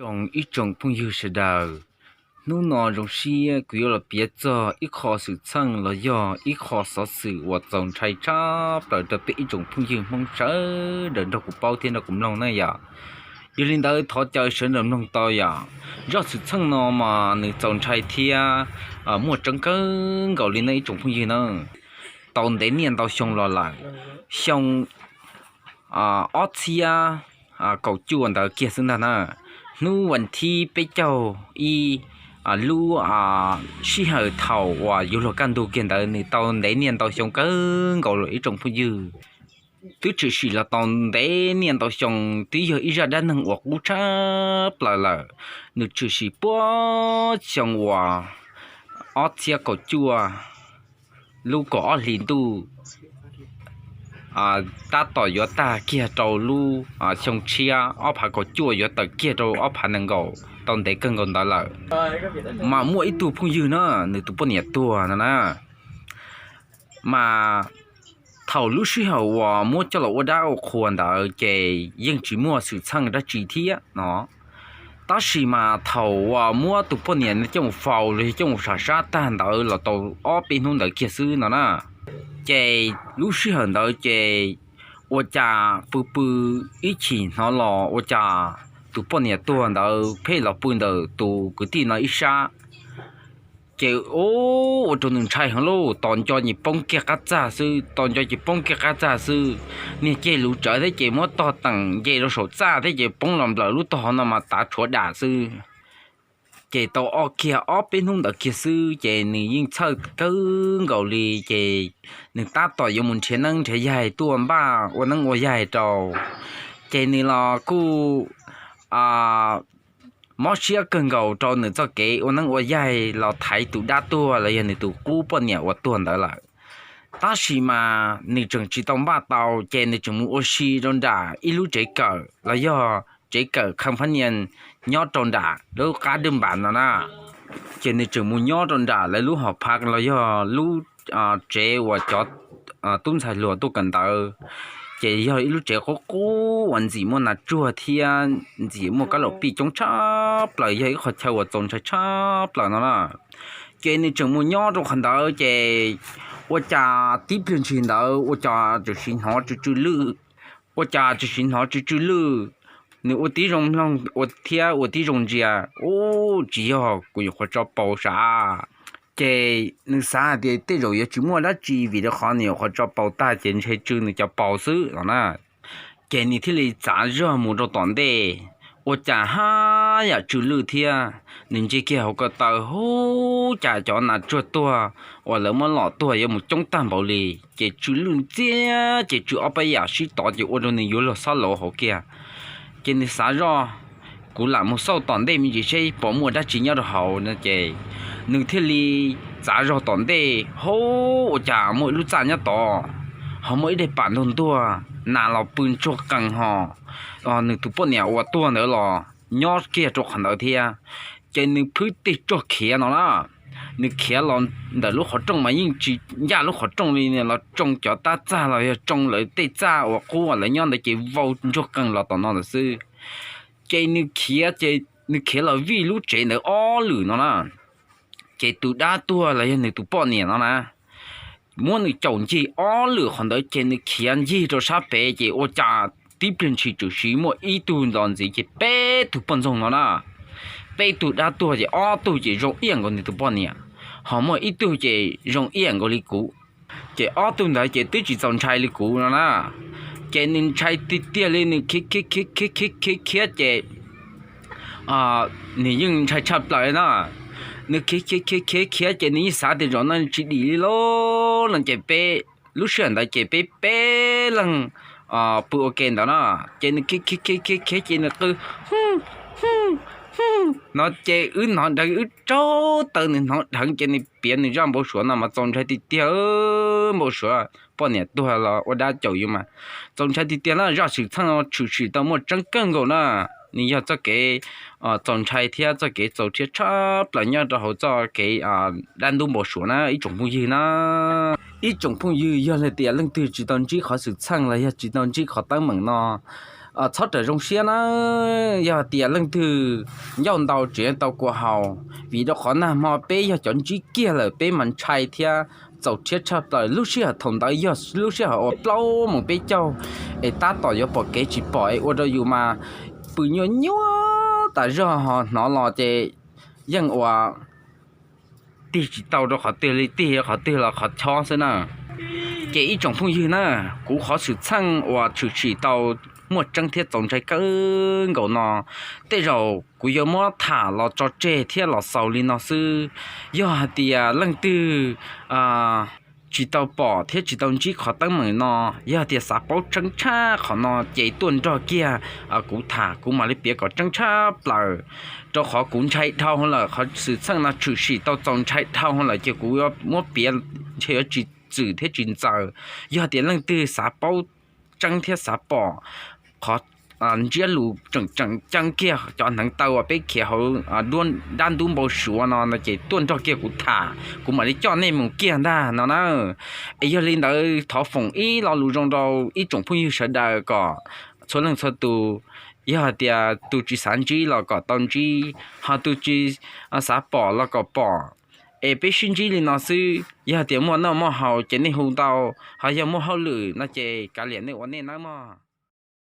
Zoo ib tsoom phooj ywg sawv daws, hnub no zoo siab kuv yuav los piav txog ib qho xwm txheej los yog ib qho xov xwm uas txaus ntshai tshaj plaws rau peb ib tsoom phooj ywg Hmoob sawv daws nrog kuv paub thiab nrog kuv mloog na yom. Yog li ntawd thov caw sawv daws mloog tau yom. Zaj xwm txheej no mas nws txaus ntshai thiab muaj tseeb kawg nkaus li na ib tsoom phooj ywg na. Tau ntev niaj ntau xyoo los lawm, xyoo ob txhiab kaum cuaj ntawd kiag xwb ntag na. Hnub vas thib peb caug ib lub sij hawm thaum uas yuav luag kaj ntug kiag ntawd, nws tau ntev niaj ntau xyoo kawg nkaus ib tsoom phooj ywg. Twb tshwm sim los tau ntev niaj ntau xyoo, twb yog ib zaj dab neeg uas qub tshaj plaws lawm. Nws tshwm sim puag xyoo uas ob txhiab kaum cuaj lub kaum ob hlis ntuj, tab tom yuav tag kiag rau lub xyoo tshiab ob phav kaum cuaj yuav tawm kiag rau ob phav nees nkaum, tau ntev kawg nkaus ntawd lawm. Mas muaj ib tug phooj ywg na, nws tus poj niam tuag no na. Mas thaum lub sij hawm uas muab coj los ua dab ua qhua ntawd ces yeej tsis muaj xwm txheej dab tsi thiab no. Tab sis mas thaum uas muab tus poj niam coj mus faus los yog coj mus sam sab tag ntawd los tau ob peb hnub ntawd kiag xwb no na, ces lub sij hawm ntawd ces ua cas pw pw ib chim hnov los ua cas tus poj niam tuag ntawd pheej los pw ntawm tus kwv tij no ib sab. Ces ua rau nws ntshai heev lauj, tos nco ces poob kiag qab txaj xwb, tos nco ces poob kiag qab txaj xwb. Niag ceg lus tsawv thiab ces muab tog teem nce rau saum txaj thiab ces poob los nplawm lub tog hauv no mas tav tshuav dam xwb. Ces tau ob kiag ob peb hnub ntawd kiag xwb ces nws yeej txhawj kawg nkaus li, ces nws tab tom yuav mus nrhiav neeb nrhiav yaig tuaj npaj ua neeb ua yaig rau. Ces nws los kuj mob siab kawg nkaus rau nws txoj kev ua neeb ua yaig los thaiv tus dab tuag los yog nws tus qub poj niam uas tuag ntawd lawm. Tab sis mas nws tseem tsis tau npaj tau, ces nws tseem mus ua si rau nram ib lub tsev kawm los yog tsev kawm kham phab nias nyob rau nram lub qab dwj npas no na. Ces nws tseem mus nyob rau nram lawv lub hoo pha los yog lub tsev uas cov tub ntxhais hluas tuaj kawm ntawv. Ces yog ib lub tsev qub qub uas ntxim muaj nas tsuag thiab ntxim muaj kab laum pij coob tshaj plaws, yog ib qhov chaw uas txaus ntshai tshaj plaws no na. Ces nws tseem mus nyob rau qhov ntawd ces ua cas tib pliag ntshis ntawd ua cas tseem sim hnov tsw tsw lwj, ua cas tseem sim hnov tsw tsw lwj. Nws ua tib zoo mloog ua thiab ua tib zoo ntsia, ub, tsis yog kuv nyuam qhuav tso paus sav. Ces nws xav hais tias tej zaum yuav tsis muaj dab tsi vim rau qhov nws nyuam qhuav tso paus tag ces ntshe tsw nws cov paus xwb no na. Ces nws thiaj li txav zog mus rau tom ntej, ua cas haj yam tsw lwj thiab. Nws ntsia kiag hauv ko taw, ub, cas cov nas tsuag tuag uas lawv muab lom tuag yuav mus coob tag npaum li, ces tsw lwj ntxiab ces tsw ob peb yam sib tov ces ua rau nws yuav luag xob lauv hauv kiag. Ces nws xav zoj, kuv lam mus xauj tom ntej me ntsis seb puas muaj dab tsi nyob rau hauv no ces nws thiaj li txav zog tom ntej, ub, ua cas muaj ib lub txaj nyob tod, ho muaj ib daim pam ntuag ntuag, nas los pw ntsuag qees ho, nws tus poj niam uas tuag ntawd los nyob kiag rau qhov ntawd thiab. Ces nws phwb tig tsuag khiav no na. Nws khiav los ntawm lub qhov rooj mas yeej tsis ncaj lub qhov rooj li, los tsoo cov tab txaj los yog tsoo lawv tej txaj uas qub uas lawv nyob ntawd ces vau ntsuag qees los tom no ntawd xwb. Ces nws khiav, ces nws khiav los vij lub tsev ntawd ob lwm no na. Ces tus dab tuag los yog nws tus poj niam no na, muab nws caum ncig ob lwm qhov ntawd ces nws khiav ncig rau sab pem ces ua cas tib pliag ntshis tshwm sim muaj ib tug los ntxiv ces peb tug poj ntxoog no na. Peb tug dab tuag ces ob tug ces zoo ib yam nkaus nws tus poj niam, ho muaj ib tug ces zoo ib yam nkaus li kuv. Ces ob tug ntawd ces twb tsis txaus ntshai li kuv no na. Ces nws ntshai tiag tiag li, nws khiav khiav khiav khiav khiav khiav khiav ces nws yeej ntshai tshaj plaws na. Nws khiav khiav khiav khiav khiav ces nws yeej xav tias zaum no tsis dim li lauj no ces peb, lub sij hawm ntawd ces peb peb leeg pw ua ke ntawd na. Ces nws khiav khiav khiav khiav khiav ces nws qw no ces wb hnov dheev, wb tsaug taw nws hnov dheev ces nws piav nws zaj npau suav no mas txaus ntshai tiag tiag. Npau suav poj niam tuag los ua dab caum yus mas txaus ntshai tiag tiag na. Zaj xwm txheej no tshwm sim tau muaj tseeb kawg nkaus na. Nws yog txoj kev txaus ntshai thiab txoj kev txaus rhiab tshaj plaws nyob rau hauv txoj kev dab ntub npau suav na ib tsoom phooj ywg na. Ib tsoom phooj ywg, yog hais tias leej twg tsis tau ntsib qhov xwm txheej los yog tsis tau ntsib qhov teeb meem no, Txhob rawm zoo siab na, yog tias leej twg ncauj ntau tseem tau kua haus, vim rau qhov nag hmo peb yog cov ntsib kiag lawm peb mas ntshai thiab txaus rhiab tshaj plaws. Lub sij hawm thaum ntawd yog lub sij hawm uas plaub moos peb caug, es tab tom yuav pom kev tsis pom es ua rau yus mas pw nyuaj nyuaj tas zog, ho hnov los ces yeej ua tig tsis tau rau qhov twg li, tig qhov twg los qhov chob xwb na. Ces ib tsoom phooj ywg na, kuv qhov xwm txheej uas tshwm sim tau muaj tseeb thiab txaus ntshai kawg nkaus no, tej zaum kuv yuav muab tham los tso tseg thiab los xaus li no xwb. Yog hais tias leej twg tsis tau pom thiab tsis tau ntsib qhov teeb meem no, yog tias xav paub tseeb tshaj qhov no ces tuaj nrog kiag kuv tham, kuv mam li piav kom tseeb tshaj plaws, rau qhov kuv ntshai dhau lawm. Qhov xwm txheej no tshwm sim tau txaus ntshai dhau lawm ces kuv yuav muab piav ntshe yuav tsis txwm thiab tsis ntxaws. Yog tias leej twg xav paub tseeb thiab xav pom qhov ntsiab lus tseem tseem ceeb kiag cov hneev taw uas peb khiav hauv dab ntub npau suav no no ces tuaj nrog kiag kuv tham, kuv mam li coj nej mus kiag ntag no na. Es yog li ntawd thov foom ib lo lus zoo rau ib tsoom phooj ywg sawv daws kom txhua leej txhua tus, yog hais tias tus tsis xav ntsib los kom tau ntsib, ho tus tsis xav pom los kom pom. Es peb sib ntsib li no xwb, yog hais tias muaj noj muaj haus ces nej hu ntau, ho yog muaj hauj lwm no ces kav liam nej ua nej nawb mog.